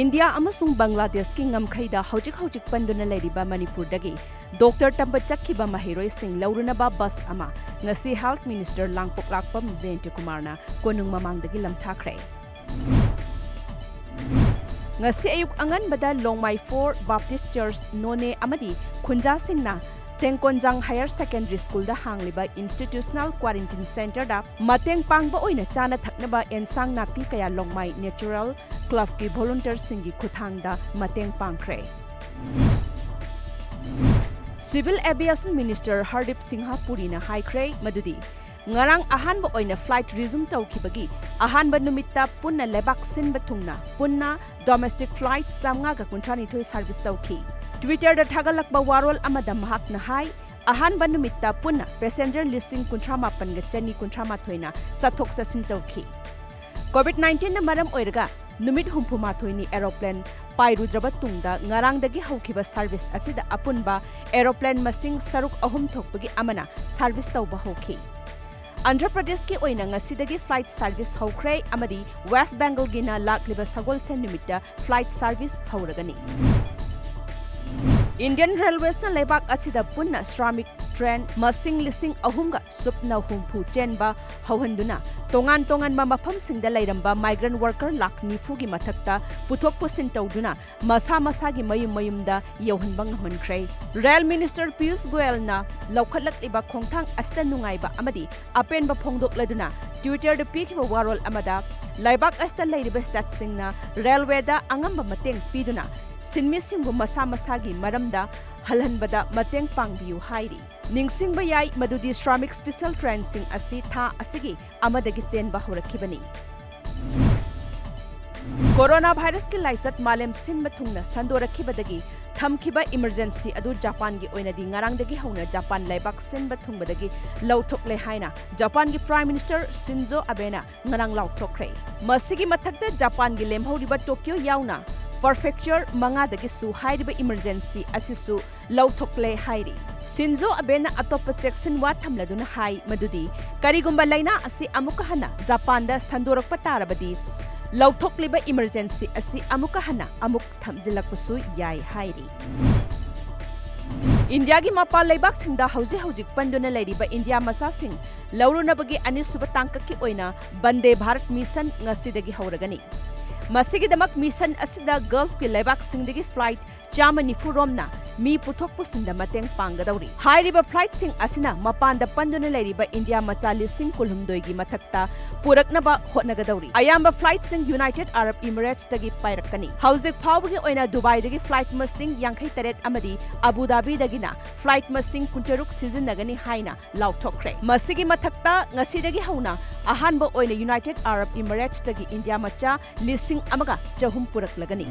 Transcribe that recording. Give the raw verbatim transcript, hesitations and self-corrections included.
India ꯑꯃꯁꯨꯡ ꯕꯪꯒ꯭ꯂꯥꯗꯦꯁꯀꯤ ꯉꯝꯈꯩꯗ ꯍꯧꯖꯤꯛ ꯍꯧꯖꯤꯛ ꯄꯟꯗꯨꯅ ꯂꯩꯔꯤꯕ ꯃꯅꯤꯄꯨꯔꯗꯒꯤ ꯗꯣꯛꯇꯔ ꯇꯝꯕ ꯆꯠꯈꯤꯕ ꯃꯍꯩꯔꯣꯏꯁꯤꯡ ꯂꯧꯔꯨꯅꯕ ꯕꯁ ꯑꯃ ꯉꯁꯤ Health Minister ꯂꯥꯡꯄꯣꯛꯂꯥꯛꯄꯝ ꯖꯌꯟꯇ ꯀꯨꯃꯥꯔꯅ ꯀꯣꯅꯨꯡ ꯃꯃꯥꯡꯗꯒꯤ ꯂꯝꯊꯥꯈ꯭ꯔꯦ꯫ ꯉꯁꯤ ꯑꯌꯨꯛ ꯑꯉꯟꯕꯗ ꯂꯣꯡꯃꯥꯏ four Baptist Church ꯅꯣꯅꯦ ꯑꯃꯗꯤ ꯈꯨꯟꯖꯥꯁꯤꯡꯅ ꯇꯦꯡꯀꯣꯟꯖꯥꯡ Higher Secondary Schoolꯗ ꯍꯥꯡꯂꯤꯕ Institutional Quarantine Centreꯗ ꯃꯇꯦꯡ ꯄꯥꯡꯕ ꯑꯣꯏꯅ ꯆꯥꯅ ꯊꯛꯅꯕ ꯑꯦꯟꯁꯥꯡ ꯅꯥꯄꯤ ꯀꯌꯥ ꯂꯣꯡꯃꯥꯏ Natural Clubꯀꯤ volunteerꯁꯤꯡꯒꯤ ꯈꯨꯠꯊꯥꯡꯗ ꯃꯇꯦꯡ ꯄꯥꯡꯈ꯭ꯔꯦ꯫ Civil Aviation Minister Hardeep Singh ꯄꯨꯔꯤꯅ ꯍꯥꯏꯈ꯭ꯔꯦ ꯃꯗꯨꯗꯤ ꯉꯔꯥꯡ ꯑꯍꯥꯟꯕ ꯑꯣꯏꯅ flight resume ꯇꯧꯈꯤꯕꯒꯤ ꯑꯍꯥꯟꯕ ꯅꯨꯃꯤꯠꯇ ꯄꯨꯟꯅ ꯂꯩꯕꯥꯛ ꯁꯤꯟꯕ ꯊꯨꯡꯅ ꯄꯨꯟꯅ domestic flight ꯆꯥꯝꯃꯉꯥꯒ ꯀꯨꯟꯊ꯭ꯔꯥꯅꯤꯊꯣꯏ service ꯇꯧꯈꯤ꯫ Twitterꯗ ꯊꯥꯒꯠꯂꯛꯄ ꯋꯥꯔꯣꯜ ꯑꯃꯗ ꯃꯍꯥꯛꯅ ꯍꯥꯏ, ꯑꯍꯥꯟꯕ ꯅꯨꯃꯤꯠꯇ ꯄꯨꯟꯅ passenger ꯂꯤꯁꯤꯡ ꯀꯨꯟꯊ꯭ꯔꯥ ꯃꯥꯄꯟꯒ ꯆꯅꯤ ꯀꯨꯟꯊ꯭ꯔꯥ ꯃꯥꯊꯣꯏꯅ ꯆꯠꯊꯣꯛ ꯆꯠꯁꯤꯟ ꯇꯧꯈꯤ꯫ COVID nineteenꯅ ꯃꯔꯝ ꯑꯣꯏꯔꯒ ꯅꯨꯃꯤꯠ ꯍꯨꯝꯐꯨ ꯃꯥꯊꯣꯏꯅꯤ aeroplane ꯄꯥꯏꯔꯨꯗ꯭ꯔꯕ ꯇꯨꯡꯗ ꯉꯔꯥꯡꯗꯒꯤ ꯍꯧꯈꯤꯕ service ꯑꯁꯤꯗ ꯑꯄꯨꯟꯕ aeroplane ꯃꯁꯤꯡ ꯁꯔꯨꯛ ꯑꯍꯨꯝ ꯊꯣꯛꯄꯒꯤ ꯑꯃꯅ service ꯇꯧꯕ ꯍꯧꯈꯤ꯫ ꯑꯟꯙ꯭ꯔ ꯄ꯭ꯔꯗꯦꯁꯀꯤ ꯑꯣꯏꯅ ꯉꯁꯤꯗꯒꯤ flight service ꯍꯧꯈ꯭ꯔꯦ ꯑꯃꯗꯤ West Bengalꯒꯤꯅ ꯂꯥꯛꯂꯤꯕ ꯁꯒꯣꯜꯁꯦꯟ ꯅꯨꯃꯤꯠꯇ flight service ꯍꯧꯔꯒꯅꯤ꯫ Indian Railwaysꯅ ꯂꯩꯕꯥꯛ ꯑꯁꯤꯗ ꯄꯨꯟꯅ ꯁ꯭ꯔꯥꯃꯤꯛ train ꯃꯁꯤꯡ ꯂꯤꯁꯤꯡ ꯑꯍꯨꯝꯒ ꯁꯨꯞꯅ ꯍꯨꯝꯐꯨ ꯆꯦꯟꯕ ꯍꯧꯍꯟꯗꯨꯅ ꯇꯣꯉꯥꯟ ꯇꯣꯉꯥꯟꯕ ꯃꯐꯝꯁꯤꯡꯗ ꯂꯩꯔꯝꯕ migrant worker ꯂꯥꯈ ꯅꯤꯐꯨꯒꯤ ꯃꯊꯛꯇ ꯄꯨꯊꯣꯛ ꯄꯨꯁꯤꯟ ꯇꯧꯗꯨꯅ ꯃꯁꯥ ꯃꯁꯥꯒꯤ ꯃꯌꯨꯝ ꯃꯌꯨꯝꯗ ꯌꯧꯍꯟꯕ ꯉꯝꯍꯟꯈ꯭ꯔꯦ꯫ Rail Minister ꯄꯤꯌꯨꯁ ꯒꯣꯌꯜꯅ ꯂꯧꯈꯠꯂꯛꯂꯤꯕ ꯈꯣꯡꯊꯥꯡ ꯑꯁꯤꯗ ꯅꯨꯡꯉꯥꯏꯕ ꯑꯃꯗꯤ ꯑꯄꯦꯟꯕ ꯐꯣꯡꯗꯣꯛꯂꯗꯨꯅ Twitterꯗ ꯄꯤꯈꯤꯕ ꯋꯥꯔꯣꯜ ꯑꯃꯗ ꯂꯩꯕꯥꯛ ꯑꯁꯤꯗ ꯂꯩꯔꯤꯕ stateꯁꯤꯡꯅ railwayꯗ ꯑꯉꯝꯕ ꯃꯇꯦꯡ ꯄꯤꯗꯨꯅ ꯁꯤꯟꯃꯤꯁꯤꯡꯕꯨ ꯃꯁꯥ ꯃꯁꯥꯒꯤ ꯃꯔꯝꯗ ꯍꯜꯍꯟꯕꯗ ꯃꯇꯦꯡ ꯄꯥꯡꯕꯤꯌꯨ ꯍꯥꯏꯔꯤ꯫ ꯅꯤꯡꯁꯤꯡꯕ ꯌꯥꯏ ꯃꯗꯨꯗꯤ ꯁ꯭ꯔꯥꯃꯤꯛ special trainꯁꯤꯡ ꯑꯁꯤ ꯊꯥ ꯑꯁꯤꯒꯤ ꯑꯃꯗꯒꯤ ꯆꯦꯟꯕ ꯍꯧꯔꯛꯈꯤꯕꯅꯤ꯫ ꯀꯣꯔꯣꯅꯥ ꯚꯥꯏꯔꯁꯀꯤ ꯂꯥꯏꯆꯠ ꯃꯥꯂꯦꯝ ꯁꯤꯟꯕ ꯊꯨꯡꯅ ꯁꯟꯗꯣꯔꯛꯈꯤꯕꯗꯒꯤ ꯊꯝꯈꯤꯕ emergency ꯑꯗꯨ ꯖꯄꯥꯟꯒꯤ ꯑꯣꯏꯅꯗꯤ ꯉꯔꯥꯡꯗꯒꯤ ꯍꯧꯅ ꯖꯄꯥꯟ ꯂꯩꯕꯥꯛ ꯁꯤꯟꯕ ꯊꯨꯡꯕꯗꯒꯤ ꯂꯧꯊꯣꯛꯂꯦ ꯍꯥꯏꯅ ꯖꯄꯥꯟꯒꯤ Prime Minister ꯁꯤꯟꯖꯣ ꯑꯕꯦꯅ ꯉꯔꯥꯡ ꯂꯥꯎꯊꯣꯛꯈ꯭ꯔꯦ꯫ ꯃꯁꯤꯒꯤ ꯃꯊꯛꯇ ꯖꯄꯥꯟꯒꯤ ꯂꯦꯝꯍꯧꯔꯤꯕ ꯇꯣꯀ꯭ꯌꯣ ꯌꯥꯎꯅ prefecture ꯃꯉꯥꯗꯒꯤꯁꯨ ꯍꯥꯏꯔꯤꯕ emergency ꯑꯁꯤꯁꯨ ꯂꯧꯊꯣꯛꯂꯦ ꯍꯥꯏꯔꯤ꯫ ꯁꯤꯟꯖꯣ ꯑꯕꯦꯅ ꯑꯇꯣꯞꯄ ꯆꯦꯛꯁꯤꯟꯋꯥ ꯊꯝꯂꯗꯨꯅ ꯍꯥꯏ ꯃꯗꯨꯗꯤ ꯀꯔꯤꯒꯨꯝꯕ ꯂꯩꯅꯥ ꯑꯁꯤ ꯑꯃꯨꯛꯀ ꯍꯟꯅ ꯖꯄꯥꯟꯗ ꯁꯟꯗꯣꯔꯛꯄ ꯇꯥꯔꯕꯗꯤ ꯂꯧꯊꯣꯛꯂꯤꯕ emergency ꯑꯁꯤ ꯑꯃꯨꯛꯀ ꯍꯟꯅ ꯑꯃꯨꯛ ꯊꯝꯖꯤꯜꯂꯛꯄꯁꯨ ꯌꯥꯏ ꯍꯥꯏꯔꯤ꯫ ꯏꯟꯗꯤꯌꯥꯒꯤ ꯃꯄꯥꯟ ꯂꯩꯕꯥꯛꯁꯤꯡꯗ ꯍꯧꯖꯤꯛ ꯍꯧꯖꯤꯛ ꯄꯟꯗꯨꯅ ꯂꯩꯔꯤꯕ ꯏꯟꯗꯤꯌꯥ ꯃꯆꯥꯁꯤꯡ ꯂꯧꯔꯨꯅꯕꯒꯤ ꯑꯅꯤꯁꯨꯕ ꯇꯥꯡꯀꯛꯀꯤ ꯑꯣꯏꯅ ꯕꯟꯗꯦ ꯚꯥꯔꯠ ꯃꯤꯁꯟ ꯉꯁꯤꯗꯒꯤ ꯍꯧꯔꯒꯅꯤ꯫ ꯃꯁꯤꯒꯤꯗꯃꯛ ꯃꯤꯁꯟ ꯑꯁꯤꯗ ꯒꯜꯐꯀꯤ ꯂꯩꯕꯥꯛꯁꯤꯡꯗꯒꯤ flight ꯆꯥꯝꯃ ꯅꯤꯐꯨ ꯔꯣꯝꯅ ꯃꯤ ꯄꯨꯊꯣꯛ ꯄꯨꯁꯤꯟꯗ ꯃꯇꯦꯡ ꯄꯥꯡꯒꯗꯧꯔꯤ꯫ ꯍꯥꯏꯔꯤꯕ flightꯁꯤꯡ ꯑꯁꯤꯅ ꯃꯄꯥꯟꯗ ꯄꯟꯗꯨꯅ ꯂꯩꯔꯤꯕ ꯏꯟꯗꯤꯌꯥ ꯃꯆꯥ ꯂꯤꯁꯤꯡ ꯀꯨꯟꯍꯨꯝꯗꯣꯏꯒꯤ ꯃꯊꯛꯇ ꯄꯨꯔꯛꯅꯕ ꯍꯣꯠꯅꯒꯗꯧꯔꯤ꯫ ꯑꯌꯥꯝꯕ flightꯁꯤꯡ United Arab Emiratesꯇꯒꯤ ꯄꯥꯏꯔꯛꯀꯅꯤ꯫ ꯍꯧꯖꯤꯛ ꯐꯥꯎꯕꯒꯤ ꯑꯣꯏꯅ ꯗꯨꯕꯥꯏꯗꯒꯤ flight ꯃꯁꯤꯡ ꯌꯥꯡꯈꯩ ꯇꯔꯦꯠ ꯑꯃꯗꯤ ꯑꯕꯨ ꯙꯥꯕꯤꯗꯒꯤꯅ flight ꯃꯁꯤꯡ ꯀꯨꯟꯇꯔꯨꯛ ꯁꯤꯖꯤꯟꯅꯒꯅꯤ ꯍꯥꯏꯅ ꯂꯥꯎꯊꯣꯛꯈ꯭ꯔꯦ꯫ ꯃꯁꯤꯒꯤ ꯃꯊꯛꯇ ꯉꯁꯤꯗꯒꯤ ꯍꯧꯅ ꯑꯍꯥꯟꯕ ꯑꯣꯏꯅ United Arab Emiratesꯇꯒꯤ ꯏꯟꯗꯤꯌꯥ ꯃꯆꯥ ꯂꯤꯁꯤꯡ ꯑꯃꯒ ꯆꯍꯨꯝ ꯄꯨꯔꯛꯂꯒꯅꯤ꯫